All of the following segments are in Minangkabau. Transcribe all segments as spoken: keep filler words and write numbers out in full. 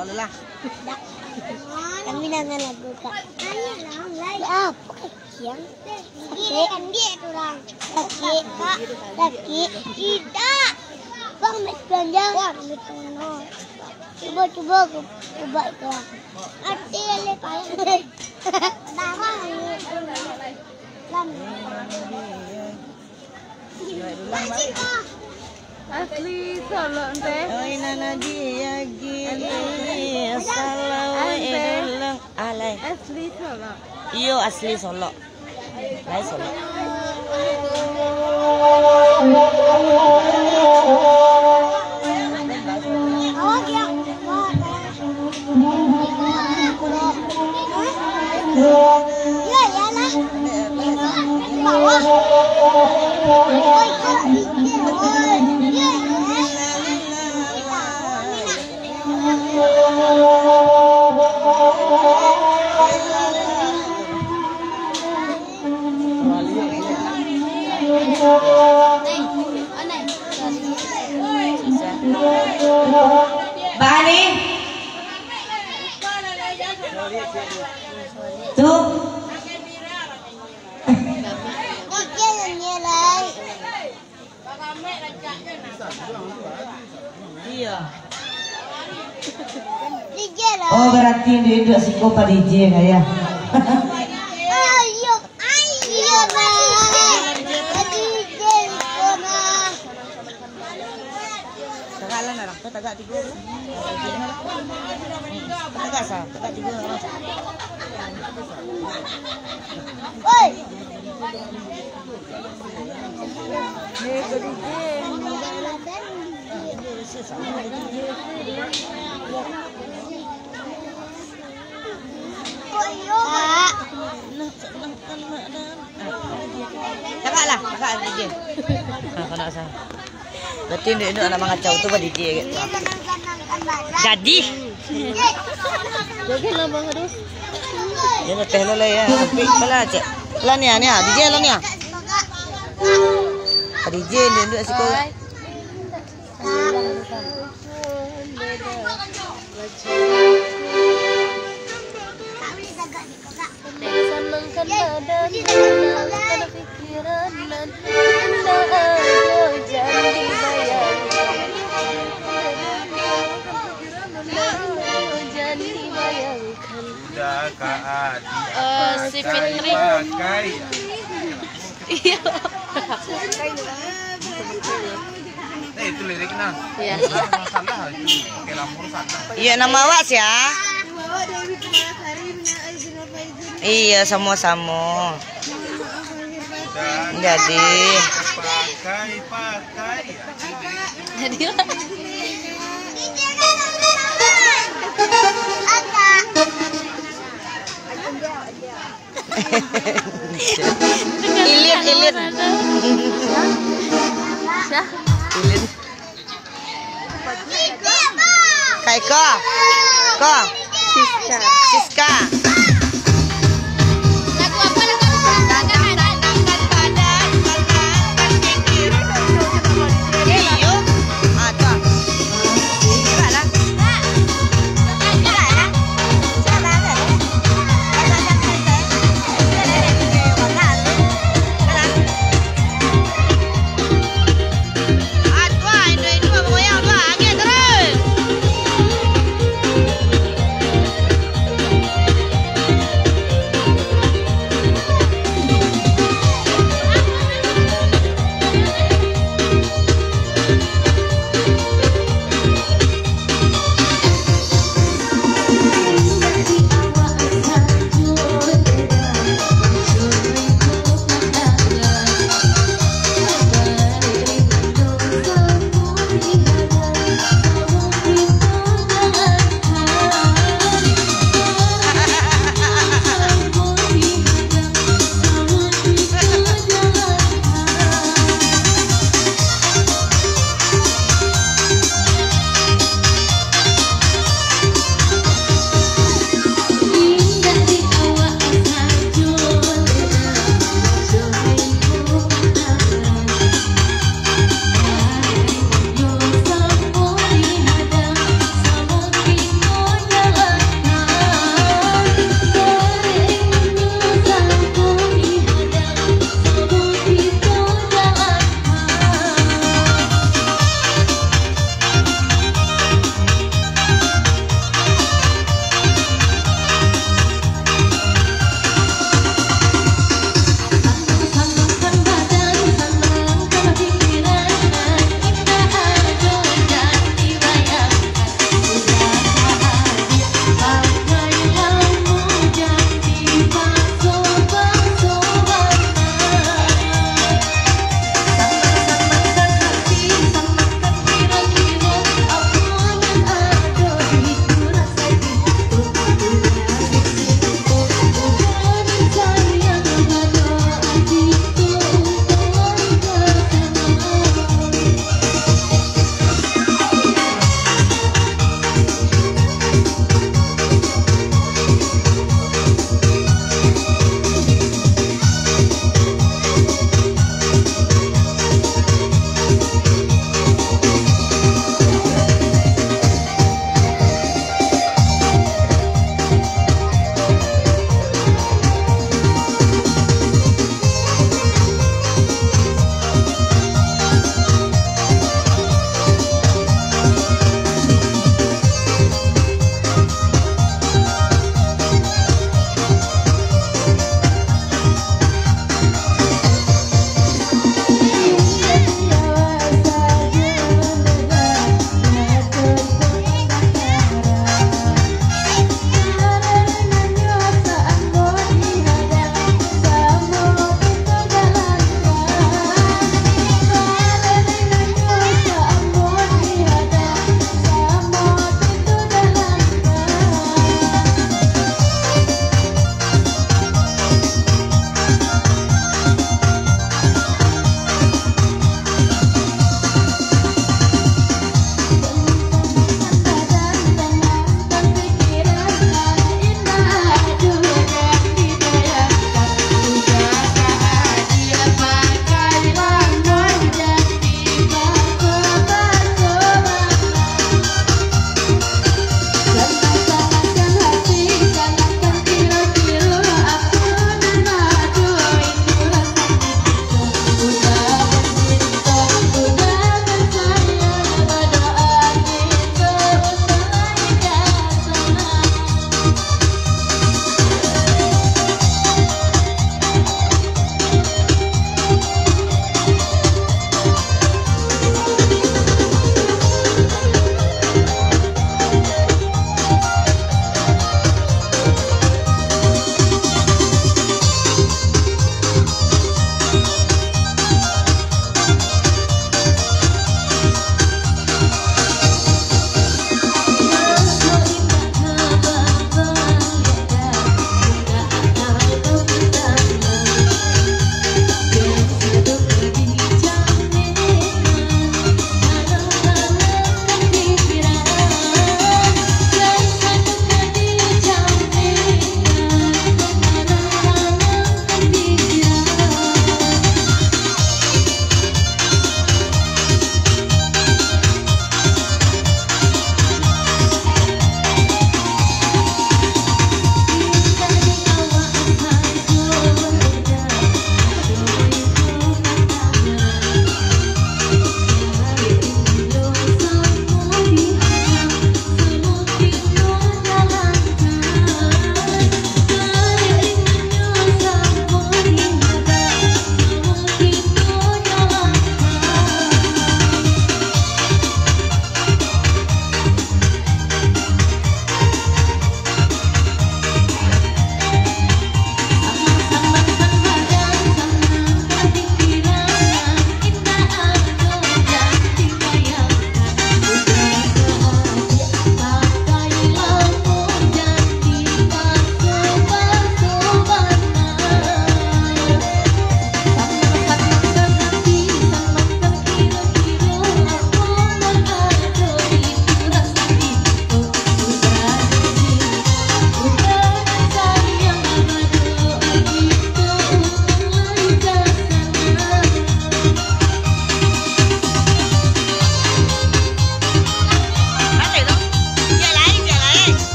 Alah. Kami dengan lagu, Kak. Ayo lah, mulai. Ya, apa, Kak? Yang sakit. Sakit. Sakit. Tidak. Bang, ambil panjang. Wah, ambil tengah. Cuba, cuba aku ubah itu. Hati lele payah. Darah ni. Lam. Asli Solok, Teh. Oi, nan Aji, Aji. Ante. Salah, oi, Ante. Dulang. Alai. Asli Solok. Iyo, asli Solok. Lai Solok. Bani. Tu. Iya. Oh, berarti induak-induak siko pa D J, Kak, ya? Ayo, ayo, Bang. Pa D J siko, Bang. Tagak lah, nak. Tagak tigo. Tagak sa, tagak tigo. Oi. Tagak lah, tagak D J. Ha, kau nak sa. Berarti induak-induak nak mangacau tu ba D J gitu. Jadi. Joget lah, Bang, aduh. Dia ngeteh lo lah ya. Tapi apalah, cek. Lah ni, ni, D J lah ni. D J induak-induak siko. Oi. Sanangkan badan, tenangkan pikiran, nan indah ajo jan dibayangkan. Indah ajo jan dibayangkan. Udah, Kak Adi, eh, si pakai, Fitri. Pakai. Iya. Eh, itu liriknya. Iya. Salah itu. Pakai lampu salah. Iya, nama awak sia? Iya, samo-samo. Jadi. Pakai, pakai. Jadi lah. Ilit, ilit. Ilit. Kak Iko. Ko. Siska. Siska. Iyo. Ah, tu.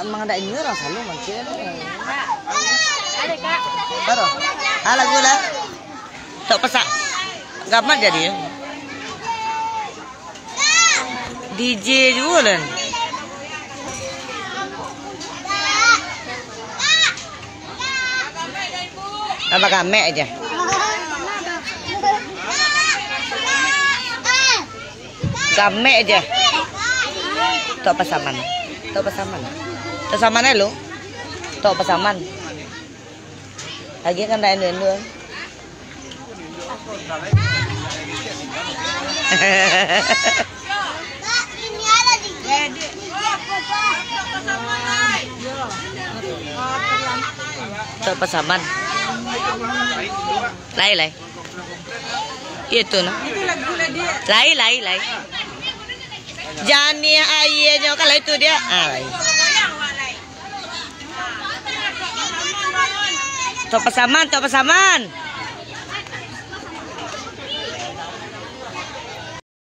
Mang dak inyo urang Salong mangkin. Baru. Ah, lagu lah. Tok Pasaman. Gamal jadi, yo. D J juo lah. Tambah gamek aja. Gamek aja. Tok Pasaman. Tok Pasaman. Tok Pasaman lo. Tok Pasaman. Lagi kan dak endo-endo. Tok Pasaman. Lai, lai. Iyo tu nah. Lai, lai, lai. Janiah aianyo, kalau itu dia. Ah, lai. Tok Pasaman, Tok Pasaman.